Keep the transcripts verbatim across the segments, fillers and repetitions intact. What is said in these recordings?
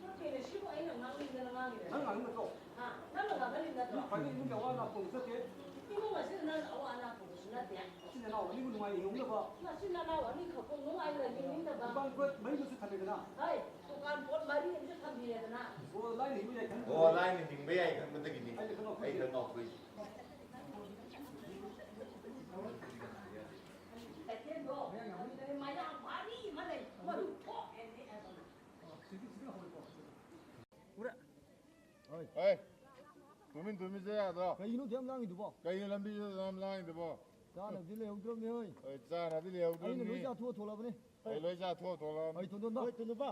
ꯅꯠꯇꯦꯅꯦ, ꯁꯤꯕꯨ ꯑꯩꯅ ꯉꯥꯡꯅꯤꯡꯗꯅ ꯉꯥꯡꯉꯤꯔꯣ? ꯅꯪ ꯉꯥꯡꯅꯤꯡ ꯅꯠꯇ꯭ꯔꯣ? ꯍꯥ? ꯅꯪꯅ ꯉꯥꯡꯍꯜꯂꯤꯕ ꯅꯠꯇ꯭ꯔꯣ? ꯈ꯭ꯋꯥꯏꯗꯒꯤ ꯏꯃꯨꯡꯒꯤ ꯑꯋꯥ ꯑꯅꯥ ꯄꯨꯕ ꯆꯠꯇꯦ꯫ ꯏꯃꯨꯡ ꯑꯁꯤꯗ ꯅꯪ ꯑꯋꯥ ꯑꯅꯥ ꯄꯨꯕꯁꯨ ꯅꯠꯇꯦ꯫ ꯏꯆꯤꯟ ꯏꯅꯥꯎ ꯑꯅꯤꯕꯨ ꯅꯨꯡꯉꯥꯏꯅ ꯍꯤꯡꯍꯧꯅꯕ꯫ ꯅꯆꯤꯟ ꯅꯅꯥꯎ ꯑꯅꯤꯈꯛꯄꯨ ꯅꯨꯡꯉꯥꯏꯅ ꯍꯤꯡꯅꯤꯡꯗꯕ꯫ ꯗꯨꯀꯥꯟ ꯄꯣꯠ ꯃꯔꯤ ꯑꯃꯁꯨ ꯊꯝꯃꯦꯗꯅ꯫ ꯍꯣꯏ, ꯗꯨꯀꯥꯟ ꯄꯣꯠ ꯃꯔꯤ ꯑꯃꯁꯨ ꯊꯝꯕꯤꯔꯦꯗꯅ꯫ ꯑꯣ, ꯂꯥꯏꯅ ꯍꯤꯡꯕ ꯌꯥꯏ ꯈꯟꯕꯗꯒꯤꯅꯤ꯫ ꯑꯩꯅ ꯈꯪꯉꯛꯄ ꯑꯩ ꯈꯪꯉꯛꯄ ꯀꯩꯊꯦꯜꯗꯣ, ꯃꯌꯥꯝ ꯚꯥꯔꯤ ꯑꯃ ꯂꯩ, ꯃꯗꯨ ꯊꯣꯛꯑꯦꯅꯦ꯫ ꯍꯣꯏ꯫ ꯇꯨꯃꯤꯟ ꯇꯨꯃꯤꯟꯁꯦ ꯌꯥꯗ꯭ꯔꯣ? ꯀꯩꯒꯤꯅꯣ ꯑꯗꯨ ꯌꯥꯝ ꯂꯥꯡꯉꯤꯗꯨꯕꯣ? ꯀꯩꯅꯣ ꯂꯝꯕꯤꯗ ꯑꯗꯨ ꯌꯥꯝ ꯂꯥꯡꯉꯤꯗꯨꯕꯣ? ꯆꯥꯅꯕꯗꯤ ꯂꯩꯍꯧꯗ꯭ꯔꯕꯅꯤ, ꯍꯣꯏ꯫ ꯍꯣꯏ, ꯆꯥꯅꯕꯗꯤ ꯂꯩꯍꯧꯗ꯭ꯔꯕꯅꯤ꯫ ꯑꯩꯅ ꯂꯣꯏ ꯆꯥꯊꯣꯛꯑ ꯊꯣꯛꯂꯛꯑꯕꯅꯤ꯫ ꯑꯩ ꯂꯣꯏ ꯆꯥꯊꯣꯛꯑ ꯊꯣꯛꯂꯛꯑꯕꯅꯤ꯫ ꯍꯣꯏ, ꯇꯣꯟꯗꯣꯟꯕ꯫ ꯍꯣꯏ, ꯇꯣꯟꯗꯣꯟꯕ꯫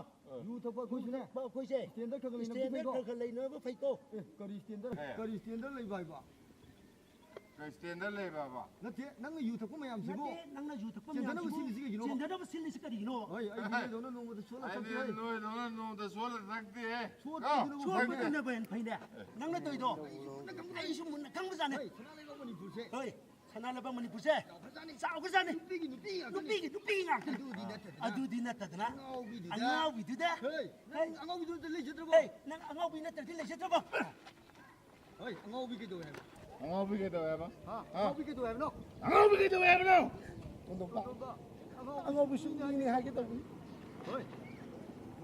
ꯌꯨ ꯊꯛꯄ ꯑꯩꯈꯣꯏꯁꯨꯅꯦ꯫ ꯌꯨ ꯊꯛꯄ ꯑꯩꯈꯣꯏꯁꯦ꯫ ꯁ꯭ꯇꯦꯟꯗꯔ ꯈꯔ ꯈꯔ ꯂꯩꯅꯕꯗꯤ ꯁ꯭ꯇꯦꯟꯗꯔ ꯐꯩꯀꯣ꯫ ꯈꯔ ꯈꯔ ꯂꯩꯅꯕ ꯐꯩꯀꯣ꯫ ꯑꯦ, ꯀꯔꯤ ꯁ꯭ꯇꯦꯟꯗꯔ? ꯑꯦ꯫ ꯀꯔꯤ ꯁ꯭ꯇꯦꯟꯗꯔ ꯂꯩꯕ ꯍꯥꯏꯕ? ꯀꯩ ꯁ꯭ꯇꯦꯟꯗꯔ ꯂꯩꯕꯕ? ꯅꯠꯇꯦ, ꯅꯪꯅ ꯌꯨ ꯊꯛꯄ ꯃꯌꯥꯝꯁꯤꯕꯨ ꯅꯠꯇꯦ, ꯅꯪꯅ ꯌꯨ ꯊꯛꯄ ꯆꯦꯟꯗꯅꯕ ꯃꯌꯥꯝꯁꯤꯕꯨ ꯁꯤꯜꯂꯤꯁꯤ ꯀꯩꯒꯤꯅꯣꯕ? ꯆꯦꯟꯗꯅꯕ ꯁꯤꯜꯂꯤꯁꯤ ꯀꯔꯤꯒꯤꯅꯣ? ꯍꯣꯏ, ꯑꯩꯗꯤ ꯅꯣꯏꯗꯧꯅ ꯅꯣꯡꯃꯗ ꯁꯣꯜꯂ ꯑꯩꯗꯤ ꯊꯛꯇꯦ, ꯍꯣꯏ꯫ ꯅꯣꯏꯗꯧꯅ ꯅꯣꯡꯃꯗ ꯁꯣꯜꯂ ꯊꯛꯇꯦꯍꯦ꯫ ꯁꯣꯠꯄꯗꯨꯅꯕꯨ ꯑꯥ, ꯐꯩꯅꯦ꯫ ꯁꯣꯠꯄꯗꯨꯅꯕꯨ ꯍꯦꯟꯅ ꯐꯩꯅꯦ꯫ ꯅꯪꯅ ꯇꯧꯔꯤꯗꯣ ꯑꯩꯁꯨ ꯃꯨꯟꯅ ꯈꯪꯕꯖꯥꯠꯅꯦ꯫ ꯍꯣꯏ, ꯁꯅꯥ ꯂꯩꯕꯥꯛ ꯃꯅꯤꯄꯨꯔꯁꯦ ꯍꯣꯏ, ꯁꯅꯥ ꯂꯩꯕꯥꯛ ꯃꯅꯤꯄꯨꯔꯁꯦ ꯆꯥꯎꯈ꯭ꯔꯖꯥꯠꯅꯤ꯫ ꯆꯥꯎꯈ꯭ꯔꯖꯥꯠꯅꯤ꯫ ꯅꯨꯄꯤꯒꯤ ꯅꯨꯄꯤ ꯉꯥꯛꯇꯅꯤ꯫ ꯅꯨꯄꯤꯒꯤ ꯅꯨꯄꯤ ꯉꯥꯛꯇꯅꯤ꯫ ꯑꯗꯨꯗꯤ ꯅꯠꯇꯗꯅ꯫ ꯑꯗꯨꯗꯤ ꯅꯠꯇꯗꯅ꯫ ꯑꯉꯥꯎꯕꯤꯗꯨꯗ꯫ ꯑꯉꯥꯎꯕꯤꯗꯨꯗ꯫ ꯍꯣꯏ, ꯅꯪ ꯍꯣꯏ꯫ ꯑꯉꯥꯎꯕꯤꯗꯨ ꯅꯠꯇ ꯂꯩꯖꯗ꯭ꯔꯕꯣ? ꯍꯣꯏ, ꯅꯪ ꯑꯉꯥꯎꯕꯤ ꯅꯠꯇ꯭ꯔꯗꯤ ꯂꯩꯖꯗ꯭ꯔꯕꯣ? ꯍꯣꯏ, ꯑꯉꯥꯎꯕꯤ ꯀꯩꯗꯧꯋꯦ ꯍꯥꯏꯕ? ꯑꯉꯥꯎꯕꯤ ꯀꯩꯗꯧꯋꯦ ꯍꯥꯏꯕ? ꯍꯥ? ꯍꯥ? ꯑꯉꯥꯎꯕꯤ ꯀꯩꯗꯧꯋꯦ ꯍꯥꯏꯕꯅꯣ? ꯑꯉꯥꯎꯕꯤ ꯀꯩꯗꯧꯋꯦ ꯍꯥꯏꯕꯅꯣ? ꯇꯣꯟꯗꯣꯟꯕ꯫ ꯑꯉꯥꯎꯕꯤ ꯁꯨꯝ ꯃꯤꯅꯤ ꯍꯥꯏꯒꯦ ꯇꯧꯕꯅꯤ꯫ ꯍꯣꯏ꯫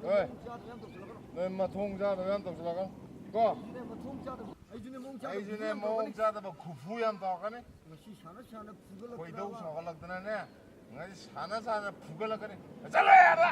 ꯍꯣꯏ꯫ ꯆꯥꯗꯕ ꯌꯥꯝ ꯇꯧꯁꯤꯜꯂꯛꯀꯅꯨ꯫ ꯅꯣꯏ ꯃꯊꯣꯡ ꯆꯥꯗꯕ ꯌꯥꯝ ꯇꯧꯁꯤꯜꯂꯛꯀꯅꯨ꯫ ꯀꯣ? ꯑꯩꯁꯨꯅꯦ ꯃꯊꯣꯡ ꯆꯥꯗꯕ, ꯑꯩꯁꯨꯅꯦ ꯈꯨꯐꯨ ꯌꯥꯝ ꯃꯑꯣꯡ ꯇꯧꯔꯛꯀꯅꯤ꯫ ꯆꯥꯗꯕ ꯈꯨꯐꯨ ꯌꯥꯝ ꯇꯧꯔꯛꯀꯅꯤ꯫ ꯉꯁꯤ ꯁꯥꯟꯅ ꯁꯥꯟꯅ ꯐꯨꯒꯠꯂꯛꯇꯅꯕ꯫ ꯈꯣꯏꯗꯧ ꯁꯥꯎꯒꯠꯂꯛꯇꯅꯅꯦ꯫ ꯉꯁꯤ ꯁꯥꯟꯅ ꯁꯥꯟꯅ ꯐꯨꯒꯠꯂꯛꯀꯅꯤ꯫ ꯆꯠꯂꯣ ꯌꯥꯔꯦ!